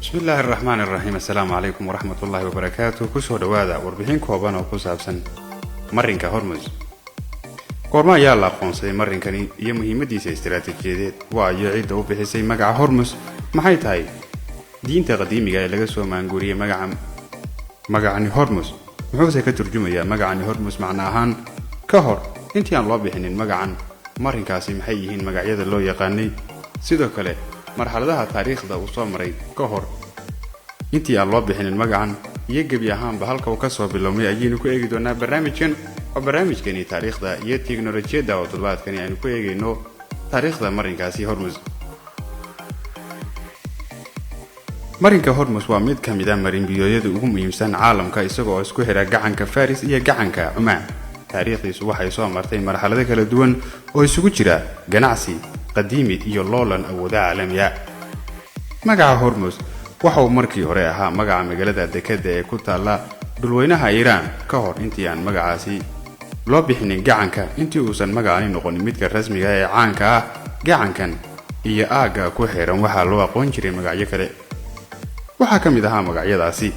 Bismillaahi araxmaan iraxiim. Assalaamu calaykum waraxmatullaahi wabarakaatu. Kusoo dhowaada warbixin kooban oo ku saabsan marinka Hormus. Goorma ayaa la aqoonsaday marinkani iyo muhiimadiisa istaraatiijiyadeed? Waa iyo cidda u bixisay magaca Hormus? Maxay tahay diinta qadiimiga ee laga soo maanguuriyey magacani Hormus? Muxuuse ka turjumayaa magacani Hormus macno ahaan? Ka hor intii aan loo bixinin magacan marinkaasi, maxay yihiin magacyada loo yaqaanay? Sidoo kale, marxaladaha taariikhda uu soo maray ka hor intii aan loo bixinin magacan iyo gebi ahaanba halka uu ka soo bilowmay ayaynu ku eegi doonaa barnaamijkan oo barnaamijkani taariikhda iyo teknolojiyadda, oo toddobaadkani aynu ku eegayno taariikhda marinkaasi Hormus. Marinka Hormus waa mid ka mid a marinbiyooyada ugu muhiimsan caalamka, isagoo isku xidha gacanka Faris iyo gacanka Cumaan. Taariikhdiisu waxay soo martay marxalado kala duwan oo isugu jira ganacsi qadiimi iyo loolan awooda caalamiya. Magaca Hormus waxa uu markii hore ahaa magaca magaalada dekadda ee ku taalla dhulweynaha Iiraan ka hor intii aan magacaasi loo bixinin gacanka. Intii uusan magacani noqonin midka rasmiga ee caanka ah, gacankan iyo aagga ku xeeran waxaa loo aqoon jiray magacyo kale. Waxaa ka mid ahaa magacyadaasi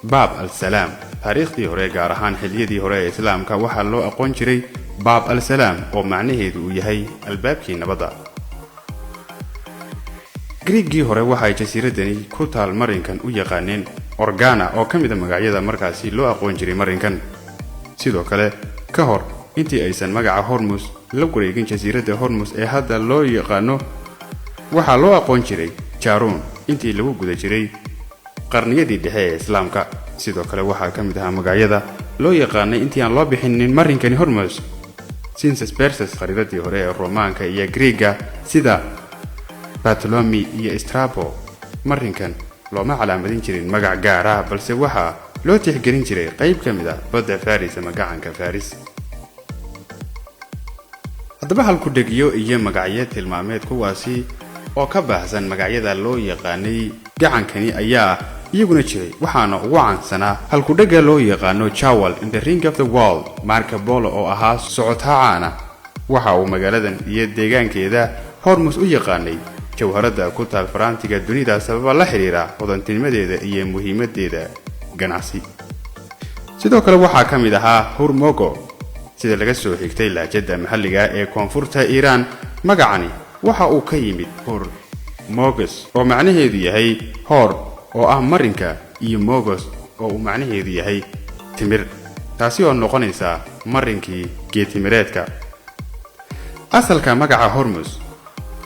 Baab al Salaam. Taariikhdii hore, gaar ahaan xilliyadii hore ee Islaamka, waxaa loo aqoon jiray Baab al Salaam, oo macnaheedu uu yahay albaabkii nabadda. Griiggii hore waxay jasiiradani ku taal marinkan u yaqaaneen Organa, oo ka mid a magacyada markaasi loo aqoon jiray marinkan. Sidoo kale, ka hor intii aysan magaca Hormus la wareegin, jasiiradda Hormus ee hadda loo yaqaano waxaa loo aqoon jiray Jaaruun intii lagu guda jiray qarniyadii dhexe ee Islaamka. Sidoo kale, waxaa ka mid ahaa magacyada loo yaqaanay intii aan loo bixinin marinkani Hormus Sinses Perses. Khariidadii hore ee Roomaanka iyo Griiga sida Bartolomi iyo Strabo, marinkan looma calaamadin jirin magac gaar ah, balse waxaa loo tixgelin jiray qayb ka mid ah badda Faris ama gacanka Faris. Haddaba, halku-dhegyo iyo magacyo tilmaameed kuwaasi oo ka baahsan magacyada loo yaqaanay gacankani ayaa iyaguna jiray, waxaana ugu caansanaa halku-dhegga loo yaqaano "Jewel in the Ring of the World". Marco Polo, oo ahaa socotaa caana, waxa uu magaaladan iyo deegaankeeda Hormus u yaqaanay jawharadda ku taal faraantiga dunida, sababa la xidhiira hodantinimadeeda iyo muhiimadeeda ganacsi. Sidoo kale, waxaa ka mid ahaa Hurmogo. Sida laga soo xigtay lahjadda maxalliga ee koonfurta Iiraan, magacani waxa uu ka yimid Hor Mogos, oo macnaheedu yahay hoor oo ah marinka, iyo mogos oo uu macnaheedu yahay timir, taasi oo noqonaysa marinkii geedtimireedka. Asalka magaca Hormus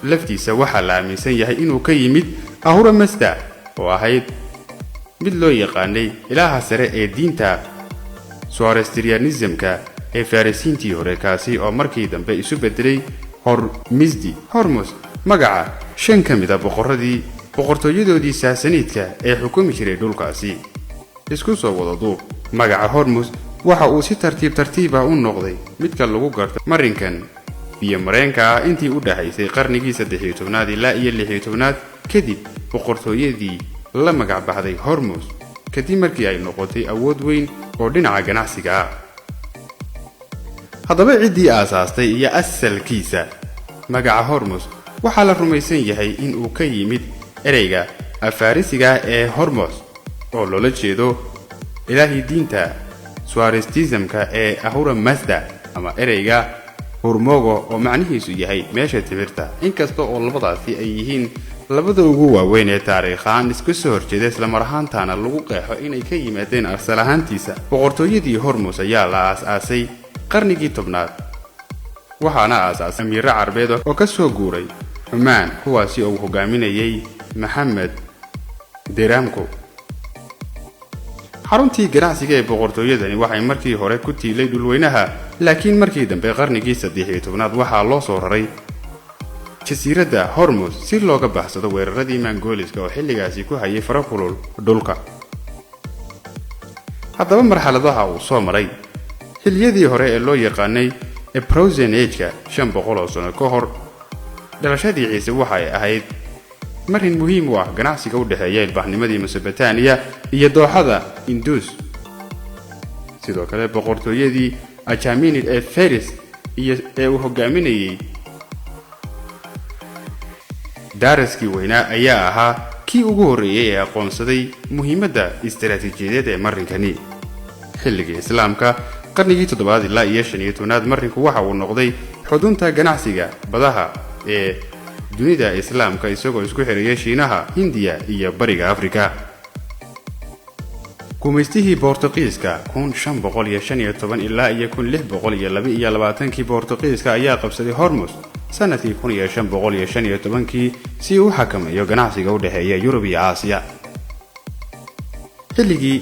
laftiisa waxaa la aaminsan yahay inuu ka yimid Ahura Masda, oo ahayd mid loo yaqaanay ilaaha sare ee diinta Zoroastrianism-ka ee Farisiintii hore, kaasi oo markii dambe isu bedelay Hormisdi. Hormus, magaca shan ka mid a boqorradii boqortooyadoodii Saasaniidka ee xukumi jiray dhulkaasi. Isku soo wada duub, magaca Hormus waxa uu si tartiib tartiiba u noqday midka lagu garto marinkan biyo mareenka ah intii u dhexaysay qarnigii 13aad ilaa iyo 16aad, kadib boqortooyadii la magac baxday Hormus, kadib markii ay noqotay awood weyn oo dhinaca ganacsiga ah. Haddaba, ciddii aasaastay iyo asalkiisa magaca Hormus waxaa la rumaysan yahay in uu ka yimid ereyga Afarisiga ee Hormos, oo loola jeedo ilaahii diinta Zoroastrianism-ka ee Ahura Mazda, ama ereyga Hurmogo, oo macnihiisu yahay meesha timirta. Inkasta oo labadaasi ay yihiin labada ugu waaweyn ee taariikhaan iska soo horjeeda, islamar ahaantaana lagu qeexo inay ka yimaadeen asal ahaantiisa, boqortooyadii Hormus ayaa la aas-aasay qarnigii 10aad, waxaana aasaasay amiiro Carbeed oo ka soo guuray Cumaan, kuwaasi oo uu hogaaminayay Maxamed Deramko. Xaruntii ganacsiga ee boqortooyadani waxay markii hore ku tiilay dhulweynaha, laakiin markii dambe qarnigii 13aad waxaa loo soo raray jasiiradda Hormus si looga baxsado weeraradii Mangooliska oo xilligaasi ku hayay fara kulul dhulka. Haddaba, marxaladaha uu soo maray xilliyadii hore ee loo yaqaanay Bronze Age-ka, 500 oo sano ka hor dhalashadii Ciise, waxay ahayd marin muhiim u ah ganacsiga u dhexeeya ilbaxnimadii Mesobotaniya iyo dooxada Indus. Sidoo kale, boqortooyadii Achaemenid ee Faris iyo ee uu hogaaminayay Daaraskii weynaa ayaa ahaa kii ugu horreeyey ee aqoonsaday muhiimadda istaraatiijiyadeed ee marinkani. Xilligii Islaamka, qarnigii 7aad ilaa iyo 15aad, marinku waxa uu noqday xudunta ganacsiga badaha ee dunida Islaamka, isagoo isku xiraya Shiinaha, Hindiya iyo Bariga Afrika. Gumaystihii Boortuqiiska 1515 ilaa iyo 1622kii, Boortuqiiska ayaa qabsaday Hormus sanadkii 1515kii si uu u xakameeyo ganacsiga u dhexeeya Yurub iyo Aasiya. Xilligii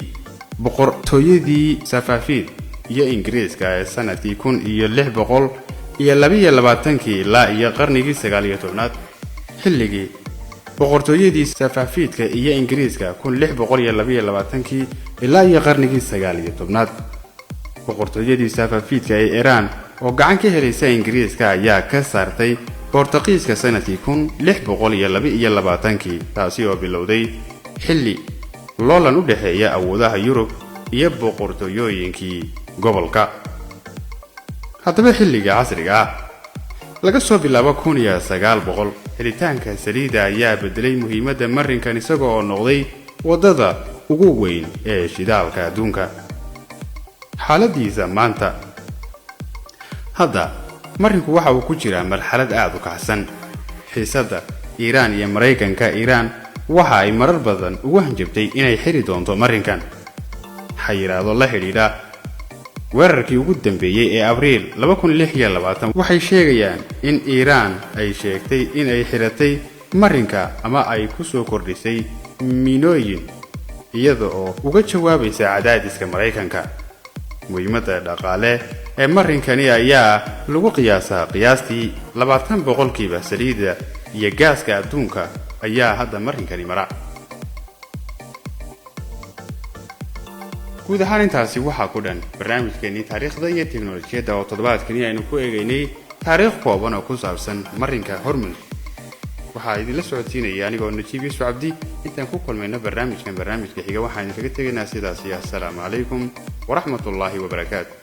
boqortooyadii Safafiid iyo Ingiriiska ee sanadkii 1622kii ilaa iyo qarnigii 19aad, xilligii boqortooyadii Safafiidka iyo Ingiriiska 1622kii ilaa iyo qarnigii 19aad, boqortooyadii Safafiidka ee Iiraan oo gacan ka helaysa Ingiriiska ayaa ka saartay Boortaqiiska sanadkii 1622kii, taasi oo bilowday xilli loolan u dhexeeya awoodaha Yurub iyo boqortooyooyinkii gobolka. Haddaba, xilliga casriga ah, laga soo bilaabo 1900, helitaanka saliidda ayaa bedelay muhiimadda marinkan, isaga oo noqday waddada ugu weyn ee shidaalka adduunka. Xaaladiisa maanta: hadda marinku waxa uu ku jiraa marxalad aada u kacsan. Xiisadda Iiraan iyo Maraykanka: Iiraan waxa ay marar badan ugu hanjabtay inay xiri doonto marinkan. Xayiraado la xidhiidha weerarkii ugu dambeeyey ee Abriil 2026 waxay sheegayaan in Iiraan ay sheegtay in ay xiratay marinka ama ay ku soo kordhisay miinooyin, iyada oo uga jawaabaysa cadaadiska Maraykanka. Muhiimadda dhaqaale ee marinkani ayaa lagu qiyaasaa qiyaastii 20% saliidda iyo gaaska adduunka ayaa hadda marinkani mara. Guud ahaan intaasi waxaa ku dhan barnaamijkeenii taariikhda iyo teknolojiyadda oo toddobaadkani aynu ku eegaynay taariikh kooban oo ku saabsan marinka Hormuz. Waxaa idinla socodsiinaya anigoo Najiib Yuusuf Cabdi. Intaan ku kulmayno barnaamijkan barnaamijka xiga, waxaan idinkaga tegaynaa sidaas iyo assalaamu calaykum waraxmatullaahi wabarakaatu.